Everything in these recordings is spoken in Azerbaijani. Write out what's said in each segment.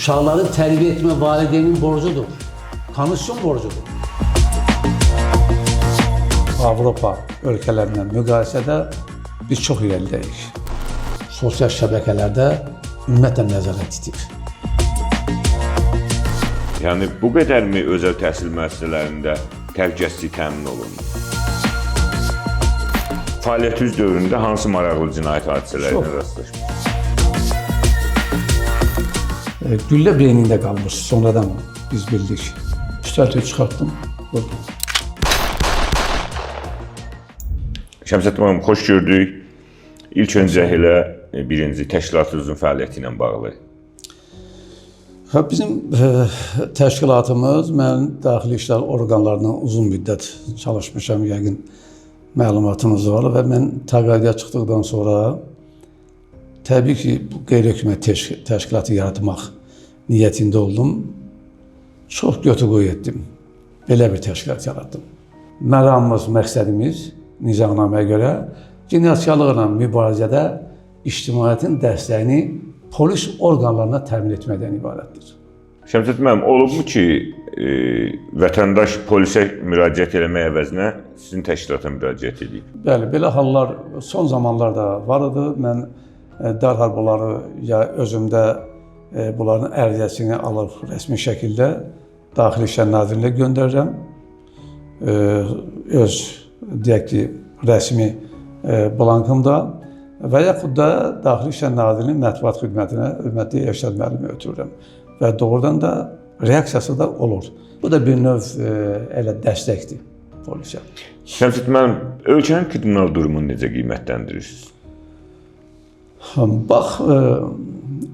Uşaqları tərbiyə etmə valideynin borcudur. Konstitusiyon borcudur. Avropa ölkələrindən müqayisədə biz çox irəlidəyik. Sosial şəbəkələrdə ümumiyyətlə nəzarət itib. Yəni bu qədərmi özəl təhsil müəssisələrində təhlükəsizlik təmin olunur? Fəaliyyətiniz dövründə hansı maraqlı cinayət hadisələrinə rastlaşmısınız? Güllə beynində qalmış, sonradan biz bildik. Pistolet'i çıxartdım, vurdum. Şəmsəddin müəllim, xoş gördük. İlk öncə elə birinci təşkilatınızın fəaliyyəti ilə bağlı. Ha, bizim təşkilatımız, mən daxili işlər orqanlarından uzun müddət çalışmışam, yəqin məlumatınız var və mən təqaüdə çıxdıqdan sonra təbii ki, bu qeyri-hökumət təşkilatı yaratmaq niyyətində oldum. Çox götür-qoy etdim. Belə bir təşkilat yaratdım. Məramımız, məqsədimiz nizamnaməyə görə cinayətkarlıqla mübarizədə ictimaiyyətin dəstəyini polis orqanlarına təmin etməkdən ibarətdir. Şəmsəddin müəllim, olubmu ki, vətəndaş polisə müraciət eləmək əvəzinə sizin təşkilata müraciət edib? Bəli, belə hallar son zamanlarda var idi. Mən dərhal bunları ya özümdə bunların ərizəsini alıb rəsmi şəkildə Daxili İşlər Nazirliyinə göndərirəm. Öz, deyək ki, rəsmi blankımda və yaxud da Daxili İşlər Nazirliyinin mətbuat xidmətinə hörmətli Elşad müəllimi ötürürəm. Və doğrudan da reaksiyası da olur. Bu da bir növ elə dəstəkdir polisə. Şəmsəddin müəllim, ölkənin kriminal durumunu necə qiymətləndirirsiniz? Bax,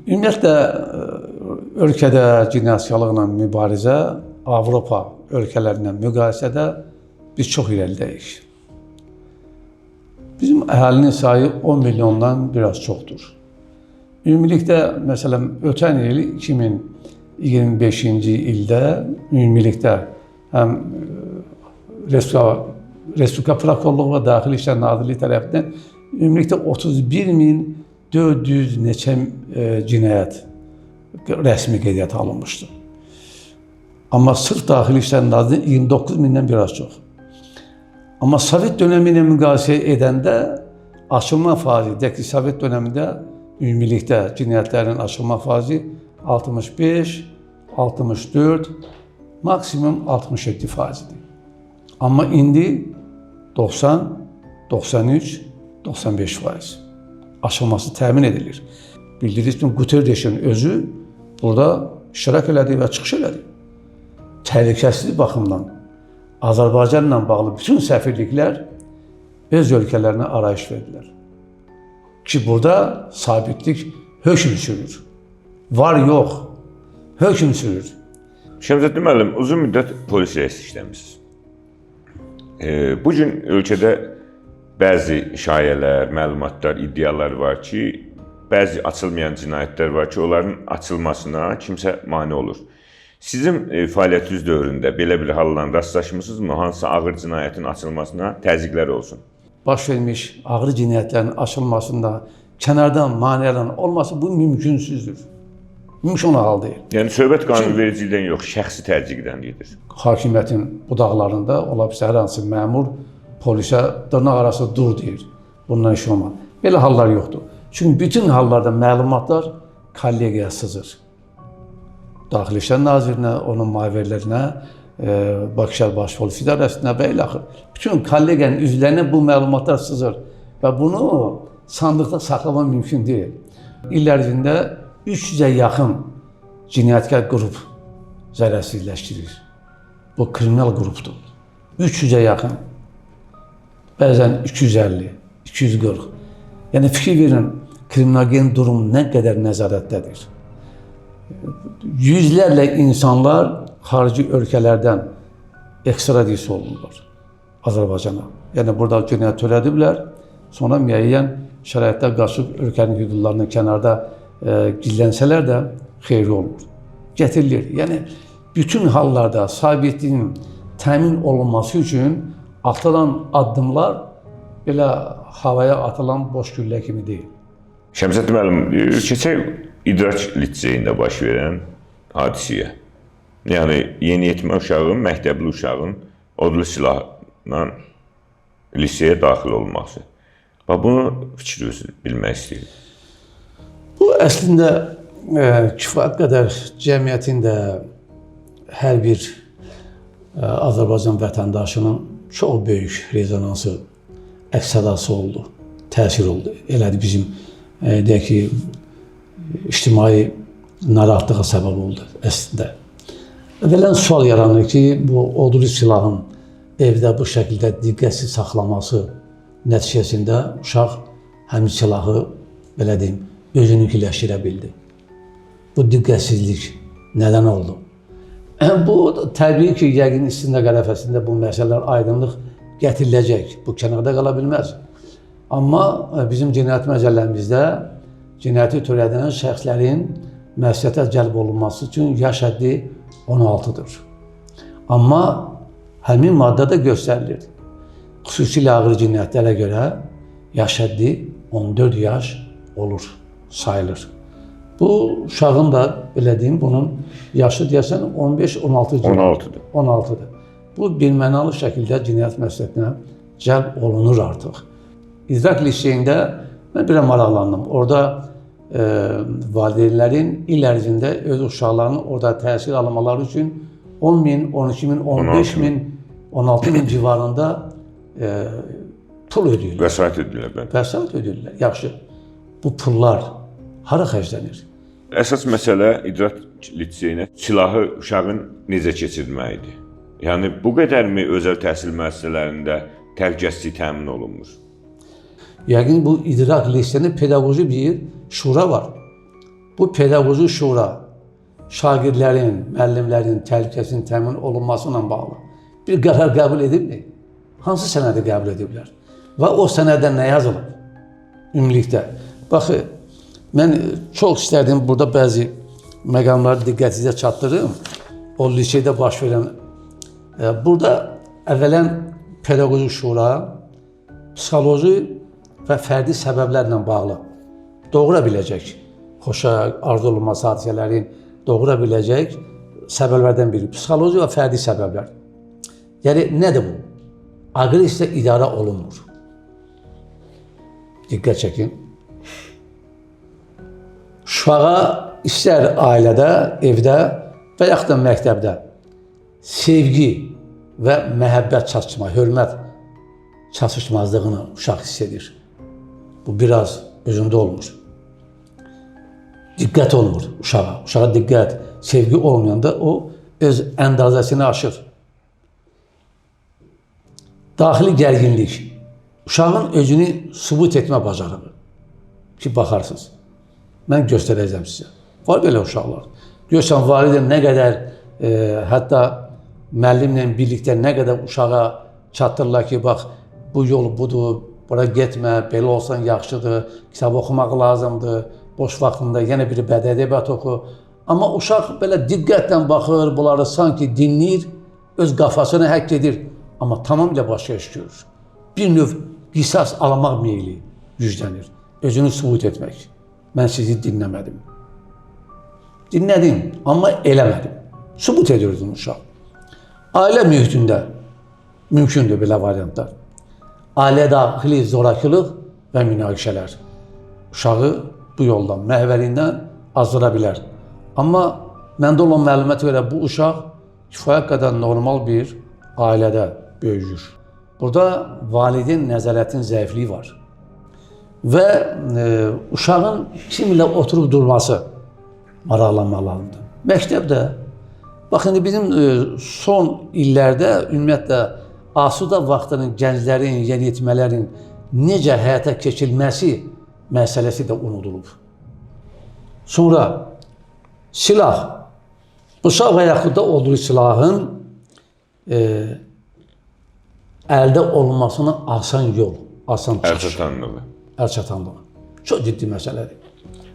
ümumiyyətlə ölkədə cinayətkarlıqla mübarizə Avropa ölkələrindən müqayisədə biz çox irəlidəyik. Bizim əhalinin sayı 10 milyondan biraz çoxdur. Ümumilikdə, məsələn, ötən il 2025-ci ildə ümumilikdə həm Respublika Prokurorluğu və Daxili İşlər Nazirliyi tərəfindən ümumilikdə 31.400 neçə cinayət rəsmi qeydiyyata alınmışdı. Amma sırf Daxili İşlər Nazirliyi 29 mindən biraz çox. Amma Sovet dönəmi ilə müqayisə edəndə açılma faizi, deyək ki, Sovet dönəmində ümumilikdə cinayətlərin açılma faizi 65, 64, maksimum 67 faizidir. Amma indi 90, 93, 95 faiz açılması təmin edilir. Bildiyiniz kimi Guterreşin özü burada iştirak elədi və çıxış elədi. Təhlükəsizlik baxımından Azərbaycanla bağlı bütün səfirliklər öz ölkələrinə arayış verdilər. Ki, burada sabitlik hökm sürür. Var yox, hökm sürür. Şəmsəddin müəllim, uzun müddət polis rəisi işləmişsiniz. Bu gün ölkədə bəzi şayələr, məlumatlar, iddialar var ki, bəzi açılmayan cinayətlər var ki, onların açılmasına kimsə mane olur. Sizin fəaliyyətiniz dövründə belə bir halla rastlaşmısınızmı? Hansısa ağır cinayətin açılmasına təzyiqlər olsun? Baş vermiş ağır cinayətlərin açılmasında kənardan maneələrin olması bu mümkünsüzdür. Mümkün olan hal deyil. Yəni söhbət qanunvericilikdən yox, şəxsi təzyiqdən gedir. Hakimiyyətin budaqlarında ola bilsə hər hansı məmur polisə dırnaq arası dur deyir. Bundan iş olmaz. Belə hallar yoxdur. Çünki bütün hallarda məlumatlar kollegiyaya sızır. Daxili İşlər Nazirinə, onun müavinlərinə, Bakı Şəhər Baş Polis İdarəsinə və ilaxır. Bütün kollegiyanın üzvlərinə bu məlumatlar sızır və bunu sandıqda saxlamaq mümkün deyil. İl ərzində 300-ə yaxın cinayətkar qrup zərərsizləşdirir. Bu kriminal qrupdur. 300-ə yaxın. Bəzən 250, 240. Yəni fikir verin, kriminogen durum nə qədər nəzarətdədir. Yüzlərlə insanlar xarici ölkələrdən ekstradisiya olunurlar Azərbaycana. Yəni burada cinayət törədiblər, sonra müəyyən şəraitdə qaçıb ölkənin hüdudlarının kənarda gizlənsələr də xeyri olmur. Gətirilir. Yəni bütün hallarda sabitliyin təmin olunması üçün atılan addımlar belə havaya atılan boş güllə kimi deyil. Şəmsəddin müəllim, keçək İdrak Liseyində baş verən hadisəyə. Yəni yeniyetmə uşağın, məktəbli uşağın odlu silahla liseyə daxil olması. Bax bunu fikrinizi bilmək istəyirəm. Bu əslində kifayət qədər cəmiyyətin də hər bir Azərbaycan vətəndaşının çox böyük rezonansı, əks-sədası oldu, təsir oldu. Elədi bizim deyək ki, ictimai narahatlığa səbəb oldu əslində. Əvvələn sual yaranır ki, bu odlu silahın evdə bu şəkildə diqqətsiz saxlaması nəticəsində uşaq həmin silahı, belə deyim, özününkiləşdirə bildi. Bu diqqətsizlik nədən oldu? Bu təbii ki, yəqin istintaq ərəfəsində bu məsələlər aydınlıq gətiriləcək. Bu kənarda qala bilməz. Amma bizim cinayət məcəlləmizdə cinayəti törədən şəxslərin məsuliyyətə cəlb olunması üçün yaş həddi 16-dır. Amma həmin maddədə göstərilir. Xüsusilə ağır cinayətlərə görə yaş həddi 14 yaş olur, sayılır. Bu uşağın da, belə deyim, bunun yaşı deyəsən 15-16 16-dır. 16-dır. Bu birmənalı şəkildə cinayət məsuliyyətinə cəlb olunur artıq. İdrak liseyində mən bir maraqlandım. Orada valideynlərin il ərzində öz uşaqlarının orada təhsil almaları üçün 10 min, 12 min, 15 min, 16 min civarında pul ödəyirlər. Vəsait ödəyirlər. Bəli. Vəsait ödəyirlər. Yaxşı. Bu pullar hara xərclənir? Əsas məsələ İdrak liseyinə silahı uşağın necə keçirməyidir. Yəni bu qədərmi özəl təhsil müəssisələrində təhlükəsizlik təmin olunmur? Yəqin bu İdrak liseyinin pedaqoji bir şura var. Bu pedaqoji şura şagirdlərin, müəllimlərin təhlükəsinin təmin olunması ilə bağlı bir qərar qəbul edibmi? Hansı sənədi qəbul ediblər? Və o sənədə nə yazılıb? Ümumilikdə. Baxın, mən çox istərdim burada bəzi məqamları diqqətinizə çatdırım. O liseydə baş verən burada əvvələn pedaqoji şura psixoloji və fərdi səbəblərlə bağlı doğura biləcək, xoşa arzu olunmaz hadisələrin doğura biləcək səbəblərdən biri psixoloji və fərdi səbəblər. Yəni nədir bu? Aqressiya idarə olunmur. Diqqət çəkin. Uşağa istər ailədə, evdə və yaxud da məktəbdə sevgi və məhəbbət çatışma, hörmət çatışmazlığını uşaq hiss edir. Bu biraz özündə olmur. Diqqət olmur uşağa. Uşağa diqqət, sevgi olmayanda o öz əndazəsini aşır. Daxili gərginlik, uşağın özünü sübut etmə bacarığı ki, baxarsınız. Mən göstərəcəm sizə. Var belə uşaqlar. Görsən, valideyn nə qədər, hətta müəllimlə birlikdə nə qədər uşağa çatdırırlar ki, bax, bu yol budur, bura getmə, belə olsan yaxşıdır, kitab oxumaq lazımdır, boş vaxtında yenə bir bədii ədəbiyyat oxu. Amma uşaq belə diqqətlə baxır, bunları sanki dinləyir, öz qafasını həkk edir, amma tamamilə başqa iş görür. Bir növ qisas almaq meyli güclənir, özünü sübut etmək. Mən sizi dinləmədim. Dinlədim, amma eləmədim. Sübut edirdim uşaq. Ailə mühitində mümkündür belə variantlar. Ailə daxili zorakılıq və münaqişələr uşağı bu yoldan, məhvəlindən azdıra bilər. Amma məndə olan məlumata görə bu uşaq kifayət qədər normal bir ailədə böyüyür. Burada valideyn nəzarətinin zəifliyi var. Və uşağın kimlə oturub durması maraqlanmalıdır. Məktəbdə, bax indi bizim son illərdə ümumiyyətlə asudə vaxtının gənclərin, yeniyetmələrin necə həyata keçirilməsi məsələsi də unudulub. Sonra silah, bıçaq və yaxud da odlu silahın əldə olunmasına asan yol, asan çıxış. Əlçatanlığı. Əlçatanlığı. Çox ciddi məsələdir.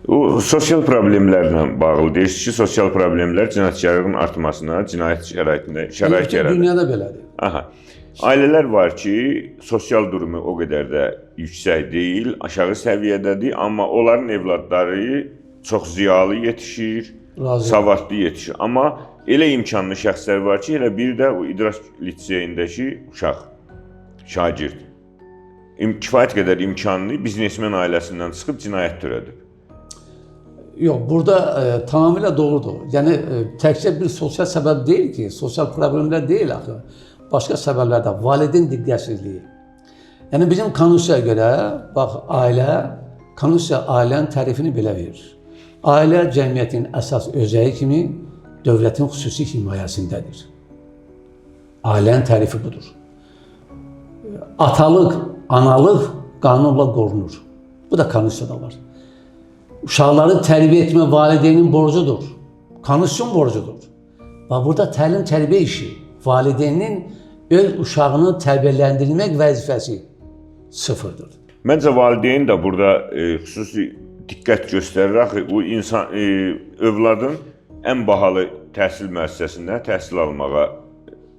O sosial problemlərlə bağlı deyirsiniz ki, sosial problemlər cinayətkarlığın artmasına, cinayət şəraitində şərait yaradır. Dünyada belədir. Aha. Ailələr var ki, sosial durumu o qədər də yüksək deyil, aşağı səviyyədədir, amma onların evladları çox ziyalı yetişir. Razıyam. Savadlı yetişir. Amma elə imkanlı şəxslər var ki, elə bir də o İdrak liseyindəki uşaq, şagird. Kifayət qədər imkanlı biznesmen ailəsindən çıxıb cinayət törədib. Yox, burada tamamilə doğrudur. Yəni təkcə bir sosial səbəb deyil ki, sosial problemlər deyil axı. Başqa səbəblər də valideyn diqqətsizliyi. Yəni bizim konstitusiyaya görə, bax, ailə, konstitusiya ailənin tərifini belə verir. Ailə cəmiyyətin əsas özəyi kimi dövlətin xüsusi himayəsindədir. Ailənin tərifi budur. Atalıq, analıq qanunla qorunur. Bu da konstitusiyada var. Uşaqları tərbiyə etmə valideynin borcudur. Konstitusion borcudur. Bax, burada təlim tərbiyə işi, valideynin öz uşağını tərbiyələndirmək vəzifəsi sıfırdır. Məncə valideyn də burada xüsusi diqqət göstərir axı bu insan övladın ən bahalı təhsil müəssisəsində təhsil almağa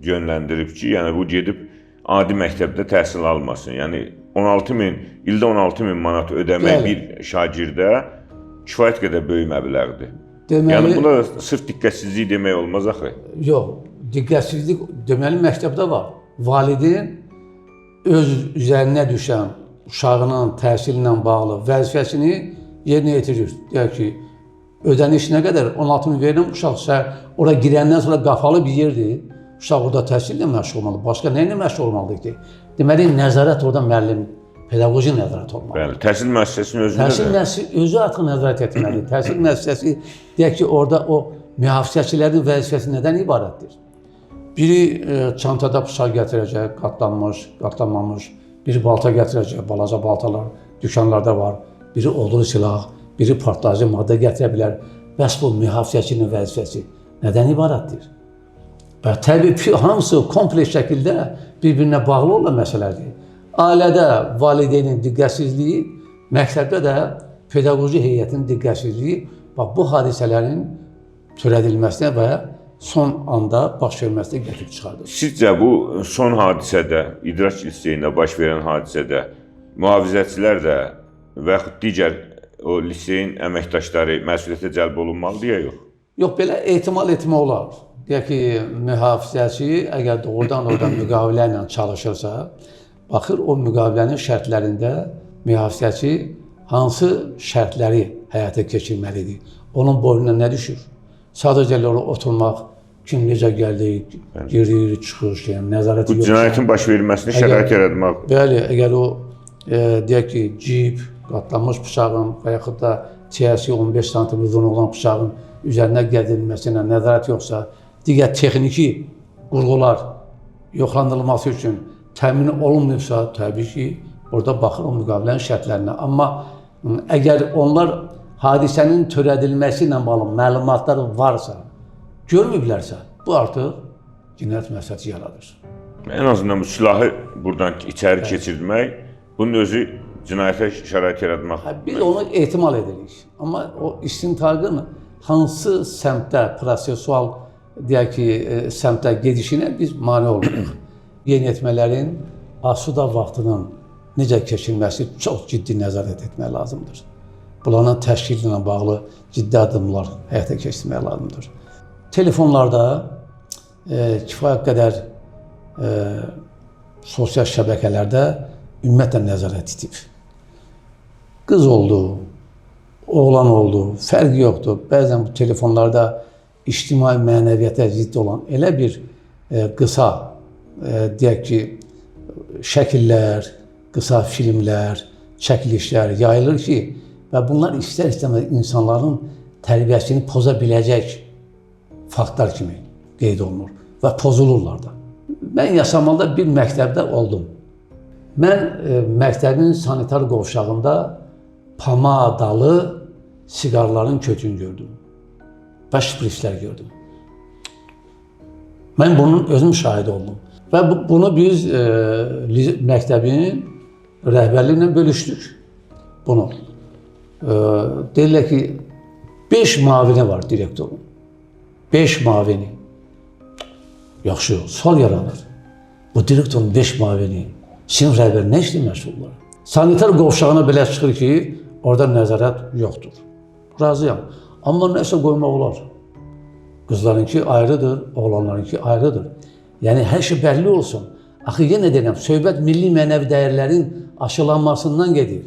yönləndirib ki, yəni bu gedib adi məktəbdə təhsil almasın. Yəni 16 min, ildə 16 min manat ödəmək Bəli. bir şagirdə kifayət qədər böyük məbləğdir. Deməli, Yəni buna da sırf diqqətsizlik demək olmaz axı. Yox, diqqətsizlik deməli məktəbdə var. Valideyn öz üzərinə düşən uşağının təhsili ilə bağlı vəzifəsini yerinə yetirir. Deyək ki, ödəniş nə qədər? 16 min verirəm, uşaq səhər ora girəndən sonra qapalı bir yerdir. Uşaq orada təhsillə məşğul olmalı. Başqa nə ilə məşğul olmalıdır ki? Deməli, nəzarət orada müəllim, pedaqoji nəzarət olmalıdır. Bəli, təhsil müəssisəsinin özündə Təhsil də. müəssisəsi özü artıq nəzarət etməlidir. Təhsil müəssisəsi deyək ki, orada o mühafizəçilərin vəzifəsi nədən ibarətdir? Biri çantada bıçaq gətirəcək, qatlanmış, qatlanmamış, biri balta gətirəcək, balaca baltalar dükanlarda var. Biri odlu silah, biri partlayıcı maddə gətirə bilər. Bəs bu mühafizəçinin vəzifəsi nədən ibarətdir? Və təbii ki, hamısı kompleks şəkildə bir-birinə bağlı olan məsələdir. Ailədə valideynin diqqətsizliyi, məktəbdə də pedaqoji heyətin diqqətsizliyi, bax bu hadisələrin törədilməsinə və son anda baş verməsinə gətirib çıxardır. Sizcə bu son hadisədə, İdrak liseyində baş verən hadisədə mühafizəçilər də və yaxud digər o liseyin əməkdaşları məsuliyyətə cəlb olunmalıdır ya yox? Yox, belə ehtimal etmək olar. Deyək ki, mühafizəçi əgər doğrudan orada müqavilə ilə çalışırsa, baxır o müqavilənin şərtlərində mühafizəçi hansı şərtləri həyata keçirməlidir? Onun boynuna nə düşür? Sadəcə elə orada oturmaq, kim necə gəldi, girir, çıxır, yəni nəzarət Bu yoxsa. cinayətin baş verməsinə şərait yaratmaq. Bəli, əgər o deyək ki, cip, qatlanmış bıçağın və yaxud da çiyəsi 15 sm uzun olan bıçağın üzərinə gətirilməsinə nəzarət yoxsa, digər texniki qurğular yoxlanılması üçün təmin olunmayıbsa, təbii ki, orada baxır o müqavilənin şərtlərinə. Amma əgər onlar hadisənin törədilməsi ilə bağlı məlumatlar varsa, görməyiblərsə, bu artıq cinayət məsuliyyəti yaradır. Ən azından bu silahı buradan içəri keçirtmək, bunun özü cinayətə şərait yaratmaq. Biz onu ehtimal edirik. Amma o istintaqın hansı səmtdə, prosesual deyək ki, səmtdə gedişinə biz mane olmuruq. Yeniyetmələrin asuda vaxtının necə keçirilməsi çox ciddi nəzarət etmək lazımdır. Bunların təşkili ilə bağlı ciddi addımlar həyata keçirmək lazımdır. Telefonlarda kifayət qədər sosial şəbəkələrdə ümumiyyətlə nəzarət itib. Qız oldu, oğlan oldu, fərqi yoxdur. Bəzən bu telefonlarda ictimai mənəviyyata zidd olan elə bir qısa, deyək ki, şəkillər, qısa filmlər, çəkilişlər yayılır ki, və bunlar istər-istəməz insanların tərbiyəsini poza biləcək faktlar kimi qeyd olunur və pozulurlar da. Mən Yasamalda bir məktəbdə oldum. Mən məktəbin sanitar qovşağında pomadalı siqarların kökünü gördüm və şprislər gördüm. Mən bunun özüm şahidi oldum. Və bunu biz məktəbin rəhbərliyi ilə bölüşdük. Bunu. Deyirlər ki, 5 mavini var direktorun. 5 mavini. Yaxşı, sual yaranır. Bu direktorun 5 mavini, sinif rəhbəri nə işlə məşğullar? Sanitar qovşağına belə çıxır ki, orada nəzarət yoxdur. Razıyam. Amma nəsə qoymaq olar. Qızlarınki ayrıdır, oğlanlarınki ayrıdır. Yəni hər şey bəlli olsun. Axı yenə deyirəm, söhbət milli mənəvi dəyərlərin aşılanmasından gedir.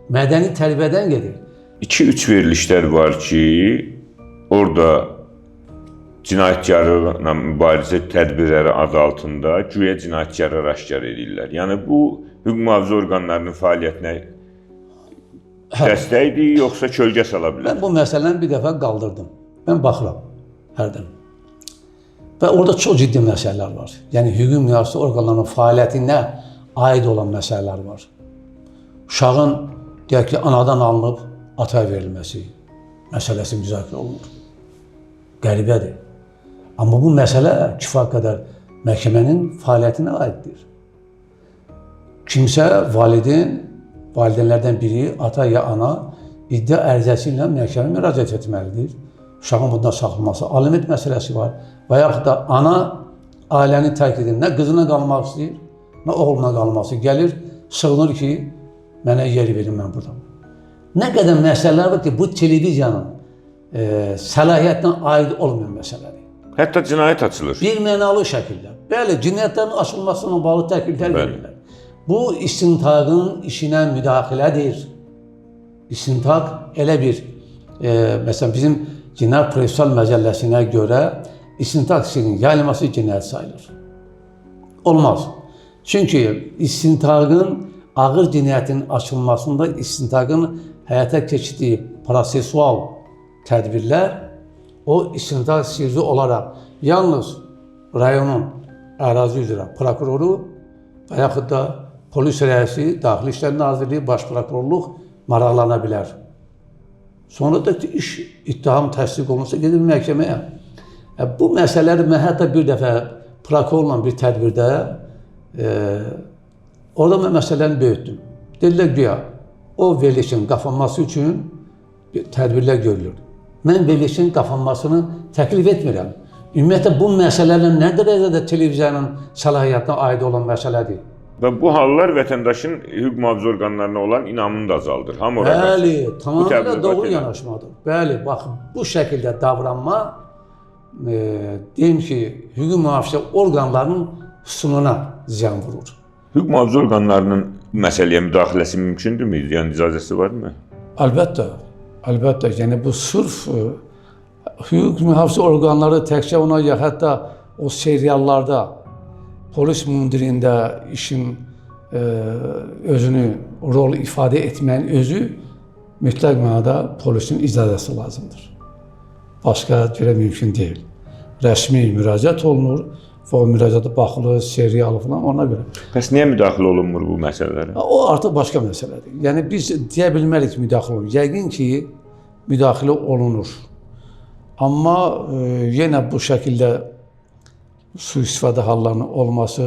Mədəni tərbiyədən gedir. 2-3 verilişlər var ki, orada cinayətkarlıqla mübarizə tədbirləri adı altında güya cinayətkarları aşkar edirlər. Yəni bu hüquq mühafizə orqanlarının fəaliyyətinə dəstəkdir, yoxsa kölgə sala bilər? Mən bu məsələni bir dəfə qaldırdım. Mən baxıram hərdən. Və orada çox ciddi məsələlər var. Yəni hüquq mühafizə orqanlarının fəaliyyətinə aid olan məsələlər var. Uşağın deyək ki, anadan alınıb ataya verilməsi məsələsi müzakirə olunur. Qəribədir. Amma bu məsələ kifayət qədər məhkəmənin fəaliyyətinə aiddir. Kimsə valideynlərdən biri, ata ya ana iddia ərizəsi ilə məhkəməyə müraciət etməlidir. Uşağın bundan saxlanması, aliment məsələsi var. Və yaxud da ana ailəni tərk edir. Nə qızına qalmaq istəyir, nə oğluna qalmaq istəyir. Gəlir, sığınır ki, mənə yer verin, mən buradan. Nə qədər məsələlər var ki, bu televiziyanın səlahiyyətinə aid olmayan məsələdir. Hətta cinayət açılır. Bir mənalı şəkildə. Bəli, cinayətlərin açılmasına bağlı təkliflər verirlər. Bu istintaqın işinə müdaxilədir. İstintaq elə bir, məsələn, bizim Cinayət Prosessual Məcəlləsinə görə istintaq sirrinin yayılması cinayət sayılır. Olmaz. Çünki istintaqın ağır cinayətin açılmasında istintaqın həyata keçirdiyi prosesual tədbirlər o istintaq sirri olaraq yalnız rayonun ərazi üzrə prokuroru və yaxud da polis rəisi, Daxili İşlər Nazirliyi, Baş Prokurorluq maraqlana bilər. Sonra da iş ittiham təsdiq olunsa gedir məhkəməyə. Bu məsələləri mən hətta bir dəfə prokurorla bir tədbirdə orada mən məsələni böyütdüm. Dedilər güya o verilişin qapanması üçün tədbirlər görülür. Mən verilişin qapanmasını təklif etmirəm. Ümumiyyətlə bu məsələlər nə dərəcədə televiziyanın səlahiyyətinə aid olan məsələdir. Və bu hallar vətəndaşın hüquq mühafizə orqanlarına olan inamını da azaldır. Hamı ora qaçır. Bəli, tamamilə doğru yanaşmadır. Bəli, bax bu şəkildə davranma, deyim ki, hüquq mühafizə orqanlarının sununa ziyan vurur. Hüquq mühafizə orqanlarının məsələyə müdaxiləsi mümkündürmü? Yəni icazəsi varmı? Əlbəttə, əlbəttə. Yəni bu sırf hüquq mühafizə orqanları təkcə ona ya hətta o seriallarda polis mundirində işin özünü rol ifadə etməyin özü mütləq mənada polisin icazəsi lazımdır. Başqa cürə mümkün deyil. Rəsmi müraciət olunur və o müraciətə baxılır, serial falan ona görə. Bəs niyə müdaxilə olunmur bu məsələlərə? O artıq başqa məsələdir. Yəni biz deyə bilmərik müdaxilə olunur. Yəqin ki, müdaxilə olunur. Amma yenə bu şəkildə sui-istifadə hallarının olması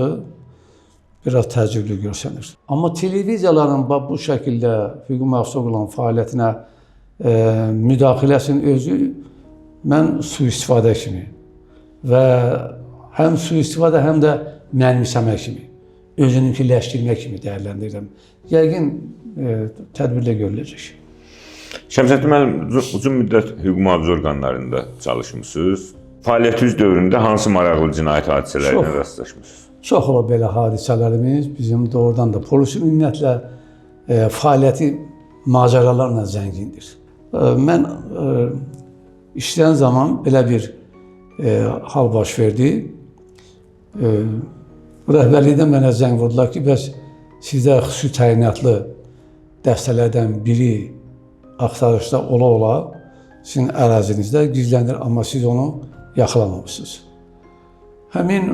biraz təəccüblü görsənir. Amma televiziyaların bu şəkildə hüquq mühafizə orqanlarının fəaliyyətinə müdaxiləsinin özü mən sui-istifadə kimi və həm sui-istifadə, həm də mənimsəmə kimi, özününkiləşdirmə kimi dəyərləndirirəm. Yəqin tədbirlər görüləcək. Şəmsəddin müəllim, uzun müddət hüquq mühafizə orqanlarında çalışmısınız. Fəaliyyətiniz dövründə hansı maraqlı cinayət hadisələrinə rastlaşmısınız? Çox olub belə hadisələrimiz. Bizim doğrudan da polisin ümumiyyətlə fəaliyyəti macəralarla zəngindir. Mən işləyən zaman belə bir hal baş verdi. Rəhbərlikdən mənə zəng vurdular ki, bəs sizdə xüsusi təyinatlı dəstələrdən biri axtarışda ola-ola sizin ərazinizdə gizlənir, amma siz onu yaxalamamışsınız. Həmin,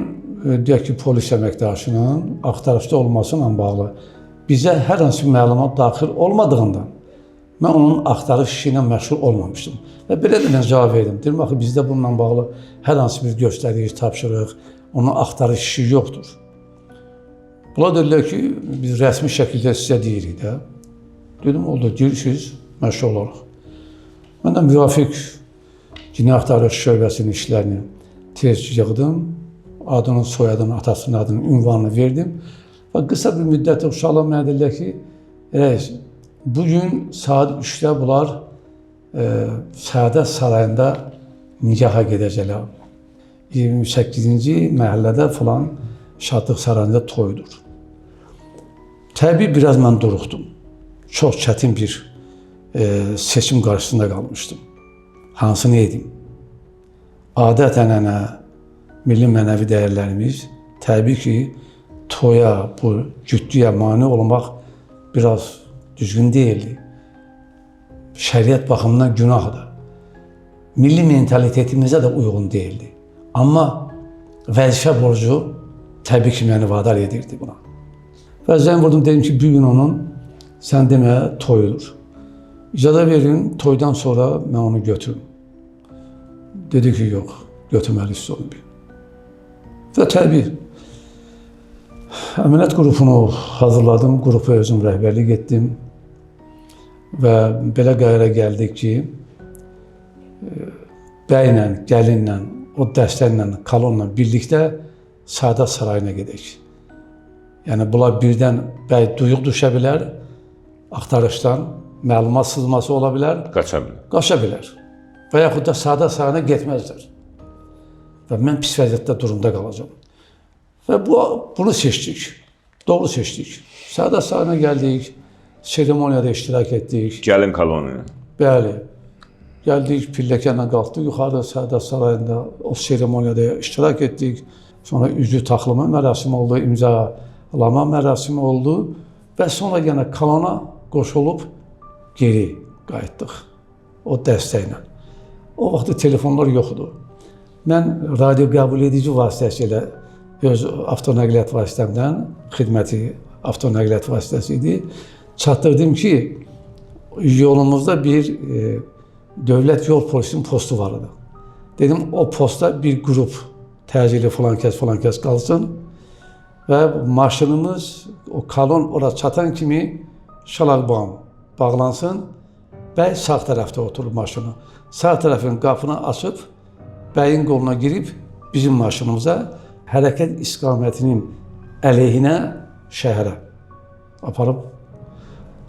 deyək ki, polis əməkdaşının axtarışda olmasıyla bağlı bizə hər hansı bir məlumat daxil olmadığından mən onun axtarış işi ilə məşğul olmamışdım. Və belə də mən cavab verdim. Dedim, axı bizdə bununla bağlı hər hansı bir göstəriş, tapşırıq, onun axtarış işi yoxdur. Bunlar dedilər ki, biz rəsmi şəkildə sizə deyirik də. Dedim, oldu, deyirsiniz, məşğul olaraq. Mən də müvafiq Cinayət Axtarış Şöbəsinin işlərini tez yığdım. Adını, soyadını, atasının adını, ünvanını verdim. Və qısa bir müddətdə uşaqlar mənə dedilər ki, rəis, bugün saat 3-də bunlar Səadət Sarayında nikaha gedəcəklər. 28-ci məhəllədə filan Şadlıq Sarayında toyudur. Təbii biraz mən duruxdum. Çox çətin bir seçim qarşısında qalmışdım. Hansını edim? Adət-ənənə, milli mənəvi dəyərlərimiz təbii ki, toya, bu cütlüyə mane olmaq biraz düzgün deyildi. Şəriət baxımından günahdır. Milli mentalitetimizə də uyğun deyildi. Amma vəzifə borcu təbii ki, məni vadar edirdi buna. Və zəng vurdum, dedim ki, bu gün onun, sən demə, toyudur. İcazə verin, toydan sonra mən onu götürüm. Dedi ki, yox, götürməlisiniz onu bir. Və təbii, əməliyyat qrupunu hazırladım, qrupa özüm rəhbərlik etdim və belə qərara gəldik ki, bəylə, gəlinlə, o dəstəklə, kolonla birlikdə Səadət Sarayına gedək. Yəni, bunlar birdən bəy duyuq düşə bilər, axtarışdan məlumat sızması ola bilər. Qaça bilər. Qaça bilər. Və yaxud da Səadət Sarayına getməzlər. Və mən pis vəziyyətdə durumda qalacam. Və bunu seçdik. Doğru seçdik. Səadət Sarayına gəldik, seremoniyada iştirak etdik. Gəlin kolonu. Bəli. Gəldik, pilləkənlə qalxdıq yuxarı Səadət Sarayında o seremoniyada iştirak etdik. Sonra üzük taxılma mərasimi oldu, imzalama mərasimi oldu və sonra yenə kolona qoşulub geri qayıtdıq o dəstəklə. O vaxtda telefonlar yox idi. Mən radio qəbul edici vasitəsilə öz avtonəqliyyat vasitəmdən, xidməti avtonəqliyyat vasitəsi idi, çatdırdım ki, yolumuzda bir dövlət yol polisinin postu var idi. Dedim, o postda bir qrup təcili filan kəs, filan kəs qalsın və maşınımız, o kolon ora çatan kimi şalaqbağım bağlansın, bəy sağ tərəfdə oturur maşını. Sağ tərəfin qapını açıb, bəyin qoluna girib bizim maşınımıza hərəkət istiqamətinin əleyhinə şəhərə aparıb.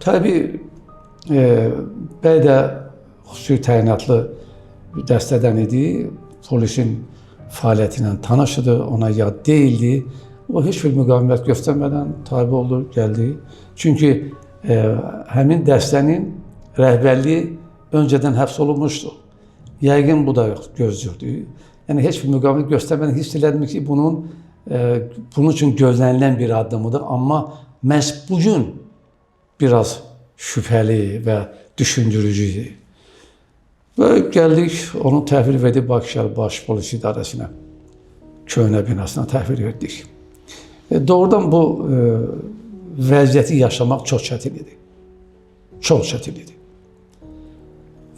Təbii, bəy də xüsusi təyinatlı dəstədən idi, polisin fəaliyyəti ilə tanış idi, ona yad deyildi. O heç bir müqavimət göstərmədən tabi oldu, gəldi. Çünki həmin dəstənin rəhbərliyi öncədən həbs olunmuşdu. Yəqin bu da gözlürdü. Yəni heç bir müqavimət göstərmədən hiss elədim ki, bunun üçün gözlənilən bir addımıdır. Amma məhz bugün biraz şübhəli və düşündürücü idi. Və gəldik, onu təhvil verdik Bakı Şəhər Baş Polis İdarəsinə, köhnə binasına təhvil verdik. Doğrudan bu vəziyyəti yaşamaq çox çətin idi. Çox çətin idi.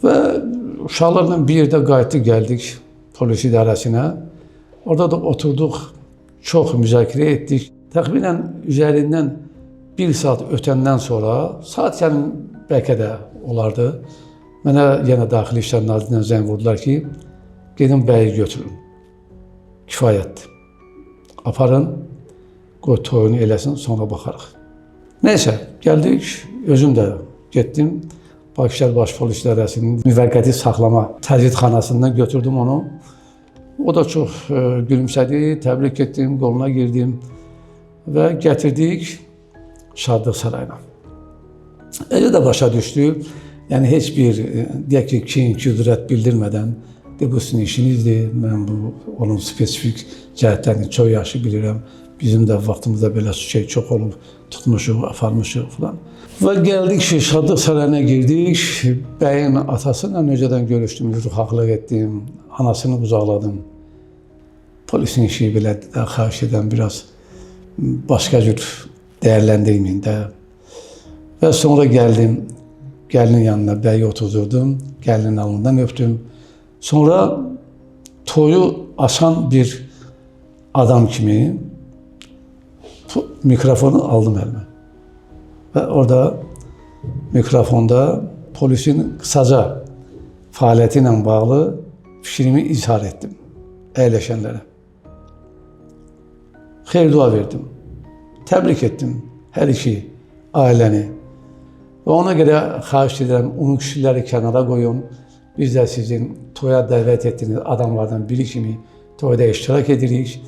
Və uşaqlarla bir yerdə qayıtdıq, gəldik polis idarəsinə. Orada da oturduq, çox müzakirə etdik. Təxminən üzərindən bir saat ötəndən sonra, saat yəni bəlkə də olardı, mənə yenə Daxili İşlər Nazirliyindən zəng vurdular ki, gedin bəyi götürün, kifayətdir. Aparın, qoy toyunu eləsin, sonra baxarıq. Neysə, gəldik, özüm də getdim. Bakı Şəhər Baş Polis İdarəsinin müvəqqəti saxlama təcridxanasından götürdüm onu. O da çox gülümsədi, təbrik etdim, qoluna girdim və gətirdik Şadlıq Sarayına. Elə də başa düşdü. Yəni heç bir, deyək ki, kin, kudurət bildirmədən, de, bu sizin işinizdir, mən bu onun spesifik cəhətlərini çox yaxşı bilirəm. Bizim də vaxtımızda belə şey çox olub, tutmuşuq, aparmışıq filan. Və gəldik ki, Şadlıq Sarayına girdik. Bəyin atası ilə öncədən görüşdüm, ruhaqlıq etdim, anasını qucaqladım. Polisin işi belədir də, xahiş edirəm biraz başqa cür dəyərləndirməyin də. Və sonra gəldim, gəlinin yanına bəyi oturdurdum, gəlinin alnından öpdüm. Sonra toyu açan bir adam kimi mikrofonu aldım əlimə. Və orada mikrofonda polisin qısaca fəaliyyəti ilə bağlı fikrimi izhar etdim əyləşənlərə. Xeyir dua verdim. Təbrik etdim hər iki ailəni. Və ona görə xahiş edirəm, ümumi kişiləri kənara qoyun. Biz də sizin toya dəvət etdiyiniz adamlardan biri kimi toyda iştirak edirik.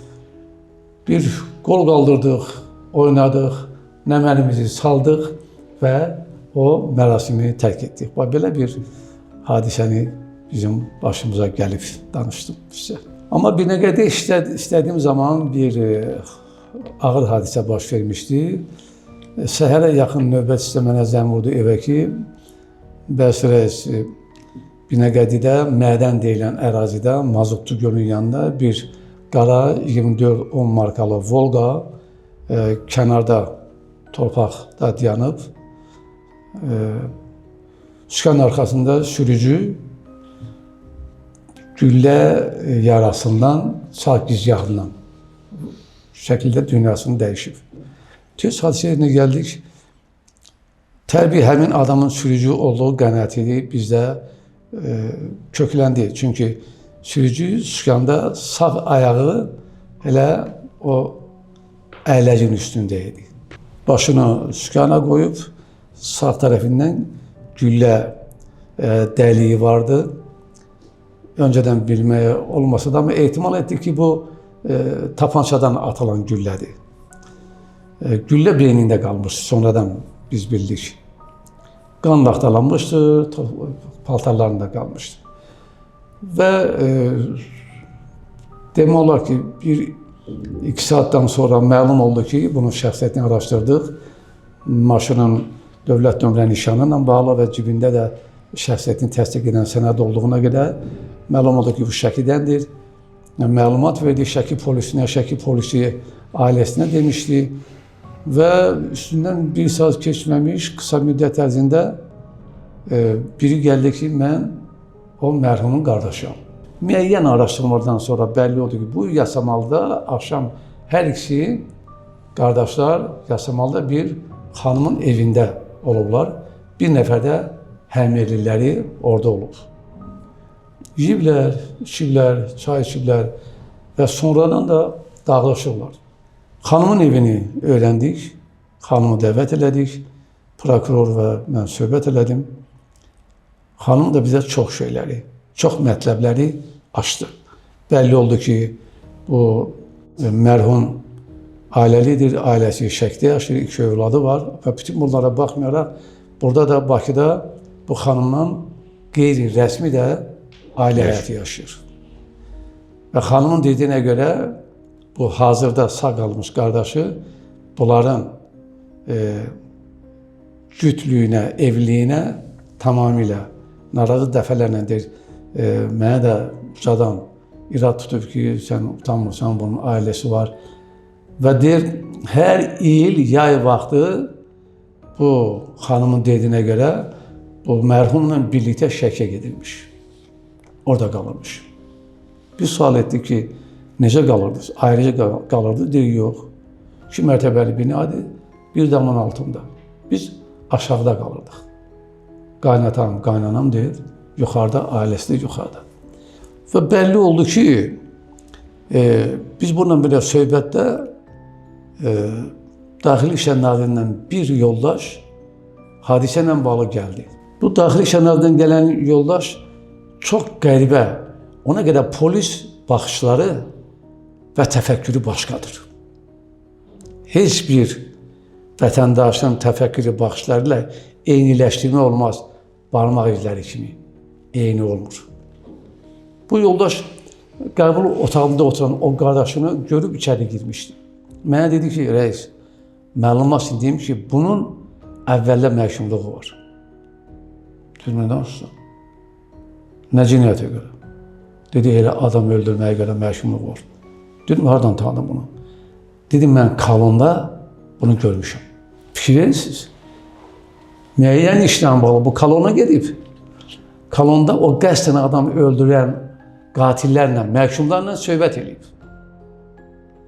Bir qol qaldırdıq, oynadıq, nəməlimizi saldıq və o mərasimi tərk etdik. Bax, belə bir hadisəni bizim başımıza gəlib danışdım sizə. Amma bir nə qədər istədiyim zaman bir ağır hadisə baş vermişdi. Səhərə yaxın növbətçi də mənə zəng vurdu evə ki, bəs rəis, Binəqədidə Mədən deyilən ərazidə Mazutlu gölün yanında bir qara 24-10 markalı Volqa kənarda torpaqda dayanıb. Sükan arxasında sürücü güllə yarasından sağ gicgahından şəkildə dünyasını dəyişib. Tez hadisə yerinə gəldik. Təbii həmin adamın sürücü olduğu qənaəti bizdə kökləndi. Çünki sürücü sükanda sağ ayağı elə o əyləcin üstündə idi. Başını sükana qoyub sağ tərəfindən güllə dəliyi vardı. Öncədən bilməyə olmasa da, amma ehtimal etdik ki, bu tapançadan atılan güllədir. Güllə beynində qalmış, sonradan biz bildik. Qan laxtalanmışdı, paltarlarında qalmışdı. Və demək olar ki, 1-2 saatdan sonra məlum oldu ki, bunun şəxsiyyətini araşdırdıq. Maşının dövlət nömrə nişanı ilə bağlı və cibində də şəxsiyyətini təsdiq edən sənəd olduğuna görə məlum oldu ki, bu Şəkidəndir. Məlumat verdik Şəki polisinə, Şəki polisi ailəsinə demişdi. Və üstündən bir saat keçməmiş, qısa müddət ərzində biri gəldi ki, mən o mərhumun qardaşıyam. Müəyyən araşdırmalardan sonra bəlli oldu ki, bu Yasamalda axşam hər ikisi qardaşlar Yasamalda bir xanımın evində olublar. Bir nəfər də həmyerliləri orada olub. Yiyiblər, içiblər, çay içiblər və sonradan da dağılışıblar. Xanımın evini öyrəndik, xanımı dəvət elədik, prokuror və mən söhbət elədim. Xanım da bizə çox şeyləri, çox mətləbləri açdı. Bəlli oldu ki, bu mərhum ailəlidir, ailəsi Şəkidə yaşayır, 2 övladı var və bütün bunlara baxmayaraq burada da Bakıda bu xanımdan qeyri-rəsmi də ailə həyatı yaşayır. Və xanımın dediyinə görə bu hazırda sağ qalmış qardaşı bunların cütlüyünə, evliliyinə tamamilə narazı dəfələrlə deyir, mənə də ucadan irad tutub ki, sən utanmırsan, bunun ailəsi var. Və deyir, hər il yay vaxtı bu xanımın dediyinə görə bu mərhumla birlikdə Şəkiyə gedirmiş. Orada qalırmış. Bir sual etdik ki, necə qalırdınız? Ayrıca qalırdı? Deyir, yox. 2 mərtəbəli binadır, bir damın altında. Biz aşağıda qalırdıq. Qaynatam, qaynanam deyir, yuxarıda, ailəsi də yuxarıda. Və bəlli oldu ki, biz bununla belə söhbətdə Daxili İşlər Nazirindən bir yoldaş hadisə ilə bağlı gəldi. Bu Daxili İşlər Nazirindən gələn yoldaş çox qəribə, ona görə polis baxışları və təfəkkürü başqadır. Heç bir vətəndaşın təfəkkürü baxışları ilə eyniləşdirmə olmaz, barmaq izləri kimi eyni olmur. Bu yoldaş qəbul otağında oturan o qardaşını görüb içəri girmişdi. Mənə dedi ki, rəis, məlumat üçün deyim ki, bunun əvvəldə məhkumluğu var. Dedim, nə danışırsan? Nə cinayətə görə? Dedi, elə adam öldürməyə görə məhkumluğu var. Dedim, hardan tanıdım bunu? Dedim, mən kolonda bunu görmüşüm. Fikir verirsiniz. Müəyyən işlə bağlı bu kolona gedib. Kolonda o qəsdən adam öldürən qatillərlə, məhkumlarla söhbət eləyib.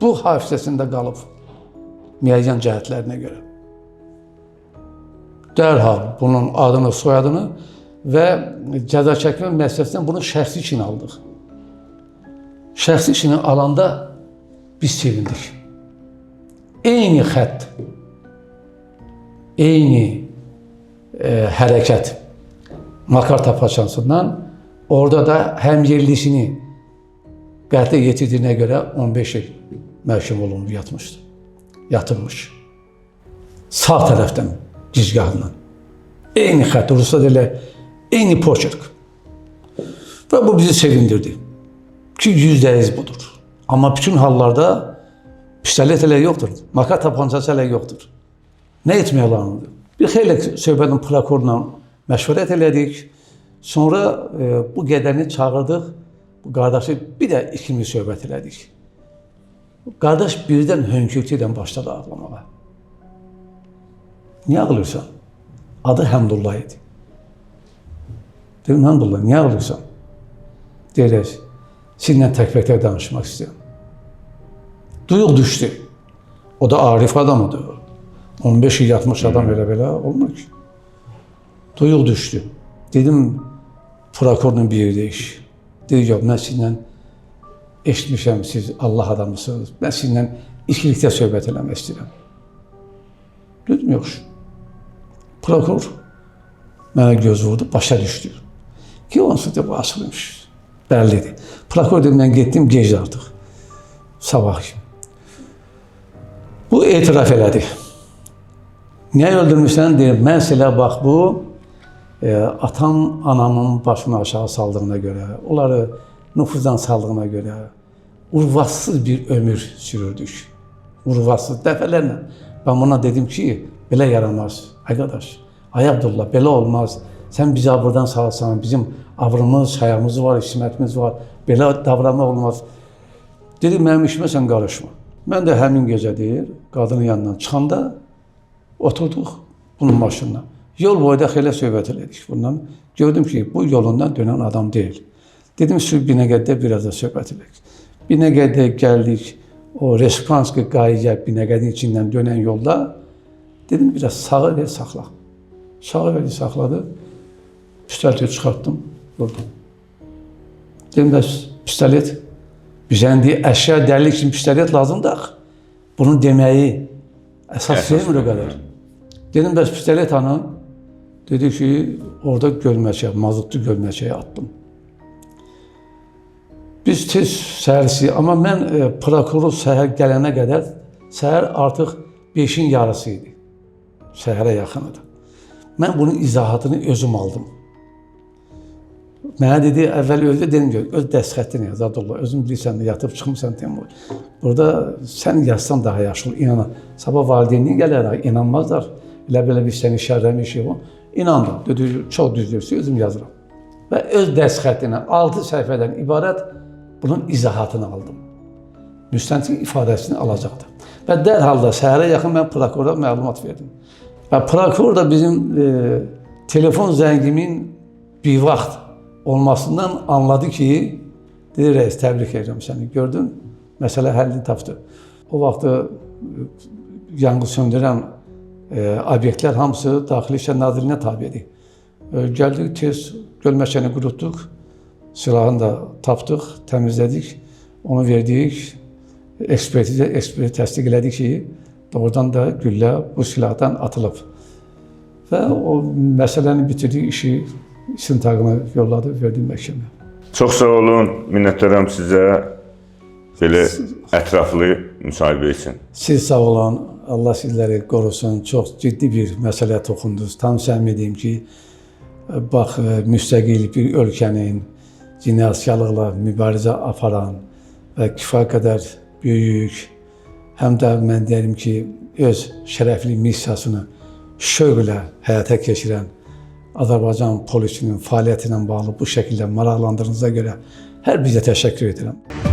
Bu hafizəsində qalıb müəyyən cəhətlərinə görə. Dərhal bunun adını, soyadını və cəza çəkmə müəssisəsindən bunun şəxsi işini aldıq. Şəxsi işini alanda biz sevindik. Eyni xətt, eyni hərəkət Makar tapançasından orada da həmyerlisini qətlə yetirdiyinə görə 15 il məhkum olunub yatmışdı. Yatırmış. Sağ tərəfdən, gicgahından. Eyni xətt, ruslar elə eyni poçerk. Və bu bizi sevindirdi. Ki %100 budur. Amma bütün hallarda pistolet elə yoxdur. Makar tapancası elə yoxdur. Nə etmək olardı? Bir xeyli söhbətin prokurorla məşvərət elədik. Sonra bu qədəni çağırdıq. Bu qardaşı bir də ikimiz söhbət elədik. Qardaş birdən hönkürtü ilə başladı ağlamağa. Niyə ağlıyorsan? Adı Həmdullah idi. Dedim, Həmdullah, niyə ağlıyorsan? Deyir, sizinlə təkbətək danışmaq istəyirəm. Duyuq düşdü. O da arif adamıdır. 15 il yatmış adam elə belə olmur ki. Duyuq düşdü. Dedim, prokurorla bir yerdə iş. Dedi, yox, mən sizinlə eşitmişəm, siz Allah adamısınız. Mən sizinlə ikilikdə söhbət eləmək istəyirəm. Dedim, yox. Prokuror mənə göz vurdu, başa düşdü. Ki, onsuz da bu asılıymış. Bəllidir. Prokuror dedi, mən getdim, gec artıq. Sabah kimi. Bu etiraf elədi. Niyə öldürmüşsən? Deyir, mən elə bax bu, atam anamın başını aşağı saldığına görə, onları nüfuzdan saldığına görə urvatsız bir ömür sürürdük. Urvatsız, dəfələrlə. Mən buna dedim ki, belə yaramaz. Ay qardaş, ay Abdullah, belə olmaz. Sən bizi abırdan salsan, bizim abrımız, hayamız var, ismətimiz var. Belə davranmaq olmaz. Dedi, mənim işimə sən qarışma. Mən də həmin gecə deyir, qadının yanından çıxanda oturduq bunun maşınına. Yol boyda xeyli söhbət elədik bundan. Gördüm ki, bu yolundan dönən adam deyil. Dedim, sür Binəqədidə biraz da söhbət eləyək. Binəqədidə gəldik, o Respublikanski qayıya Binəqədinin içindən dönən yolda dedim, biraz sağa ver, saxla. Sağa verdi, saxladı. Pistoleti çıxartdım, vurdum. Dedim, bəs pistolet, bizə indi əşya dəlil üçün pistolet lazımdır axı. Bunun deməyi əsas vermir o qədər. Dedim, bəs pistolet hanı? Dedi ki, orada gölməçəyə, mazotlu gölməçəyə atdım. Biz tez səhərsi, amma mən prokuror səhər gələnə qədər, səhər artıq 5-in yarısı idi. Səhərə yaxın idi. Mən bunun izahatını özüm aldım. Mənə dedi, əvvəl özü dedim ki, öz dəstxəttini yaz, Abdullah, özün bilirsən, yatıb çıxmısan Teymur. Burada sən yazsan daha yaxşı olur, inana. Sabah valideynliyin gələr, inanmazlar. Elə belə bir səni şərləmişik o. İnandım, dedi, çox düz deyirsən, özüm yazıram. Və öz dəstxəttinə 6 səhifədən ibarət bunun izahatını aldım. Müstəntiq ifadəsini alacaqdı. Və dərhal da səhərə yaxın mən prokurora məlumat verdim. Və prokuror da bizim telefon zəngimin bir vaxt olmasından anladı ki, dedi, rəis, təbrik edirəm səni, gördün, məsələ həllini tapdı. O vaxtı yanğın söndürən obyektlər hamısı Daxili İşlər Nazirliyinə tabedir. Gəldik, tez gölməçəni qurutduq, silahını da tapdıq, təmizlədik, onu verdik, ekspertizə, ekspert təsdiq elədi ki, doğrudan da güllə bu silahdan atılıb. Və o məsələni bitirdik, işi istintaqına yolladı, verdi məhkəməyə. Çox sağ olun, minnətdaram sizə belə ətraflı müsahibə üçün. Siz sağ olun, Allah sizləri qorusun. Çox ciddi bir məsələyə toxundunuz. Tam səmimi deyim ki, bax, müstəqil bir ölkənin cinayətkarlıqla mübarizə aparan və kifayət qədər böyük, həm də mən deyərim ki, öz şərəfli missiyasını şövqlə həyata keçirən Azərbaycan polisinin fəaliyyəti ilə bağlı bu şəkildə maraqlandırdığınıza görə hər bizə təşəkkür edirəm.